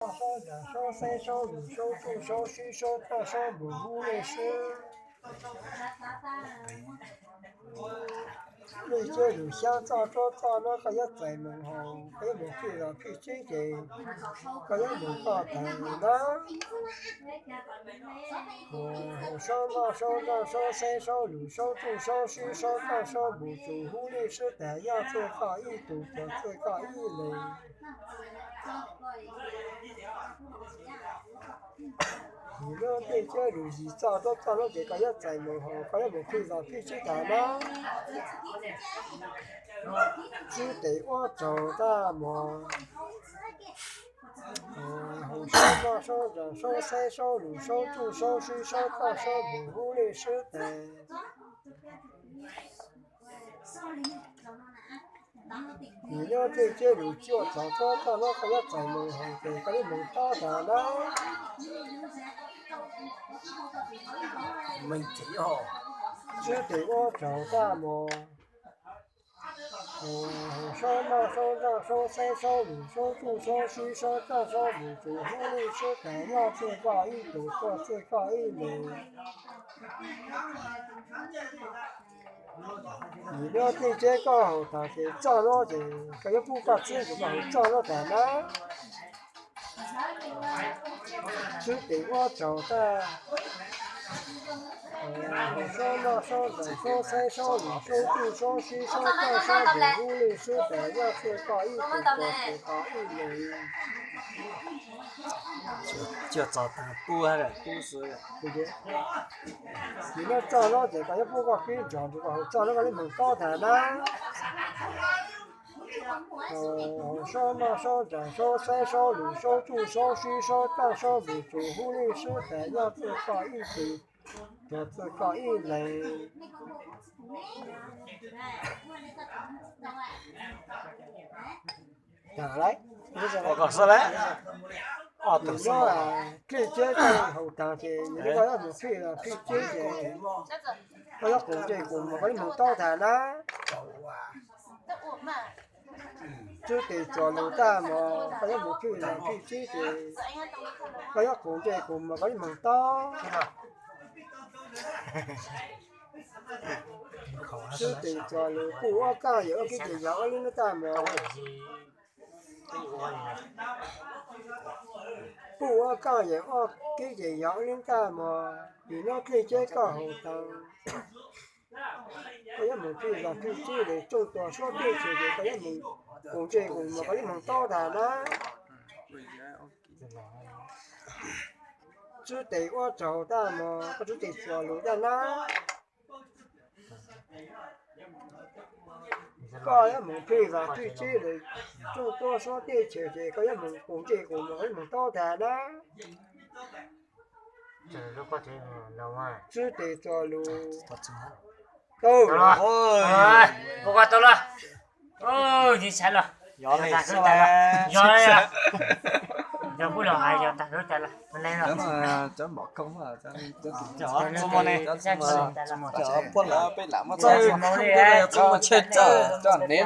Saub nraam, saub xeeb, saub lus, saub tsuj, saub sib, saub taaj, saub npus, hub lej sib. Lej ciab lus xyaab, txoj tsuab txoj nab, koj yuav txais moog haus, koj yuav moog phij los phij tsib ces koj yuav moog toj taag nab. Haus saub noj saub nraam, saub xeeb, saub lus, saub tsuj, saub sib, saub taaj, saub npus, tsuas hub lej sib taag, yog txwj koj ib tug, tuag txwj koj ib leeg. Yim nab, lej ciab lus yim, txoj tsuab txoj nab ces koj yuav txais moog haus, koj yuav moog phij los phij tsib taag nab. Tsib tes uab tsaug taag mog. Haus saub noj saub nraam, saub xeeb, saub lus, saub tsuj, saub sib, saub taaj, saub npus, hub lej sib taag. Yim nab, lej ciab lus cuaj tsaug txob txoj nab, koj yuav txais moog haus ces koj yuav moog tob taag nab. Tsib tes uab tsaug taag mog. Haus saub noj saub nraam, saub xeeb, saub lus, saub tsuj, saub sib, saub taaj, saub npus, tsuas hub lej sib taag, yog txwj koj ib tug, tuag txwj koj ib leeg. Yim nab, lej ciab koj haus taag ces txoj nab ces koj yuav pub koj tsib ces koj haus txoj nab taag nab. Tsib tes uab tsaug taag. Haus saub noj saub nraam, saub xeeb, saub lus, saub tsuj, saub sib, saub taaj, saub npus, hub lej sib taag, yog txwj koj ib tug, tuag txwj koj ib leeg. Cuaj tsaug taag pub, pub xwb. Yim nab, txoj nab ces koj yuav pub koj pib nrog rua koj haus txoj nab, koj yuav moog tob taag nab. Haus saub noj saub nraam, saub xeeb, saub lus, saub tsuj, saub sib, saub taaj, saub npus, tsuas hub lej sib taag, yog txwj koj ib tug, tuag txwj koj ib leeg. Yim nab, lej ciab koj haus taag ces yim nab koj yuav moog phij los phij tsib ces koj yuav qoom ntsej qoom muag, koj yuav moog tob taag nab. Tsib tes txuas lus taag mog, koj yuav moog phij los phij tsib ces koj yuav qoom ntsej qoom muag, koj yuav moog tob. Tsib tes txuas lus, puj uab kaaj yawm ob kib ces yog ob lub nub taag mog. Puj uab kaaj yawm ob kib ces yog ob lub nub taag mog. Yim nab, lej ciab koj haus taag, koj yuav moog phij los phij tsib le tsooj tuag suab teb chaws ces koj yuav moog qoom ntsej qoom muag, koj yuav moog tob taag nab. Tsib tes uab tsaug taag mog, koj tsib tes txuas lus taag nab. Koj yuav moog phij los phij tsib le tsooj tuab suab teb chaws ces koj yuav moog qoom ntsej qoom muag, koj yuav moog tob taag nab. Tsib tes txuas lus. Tau. Tau los. Yog kuj los hais yog tag lub tas los. Cov mom koog, cov puab lawv peb lam muab txog, txog nev.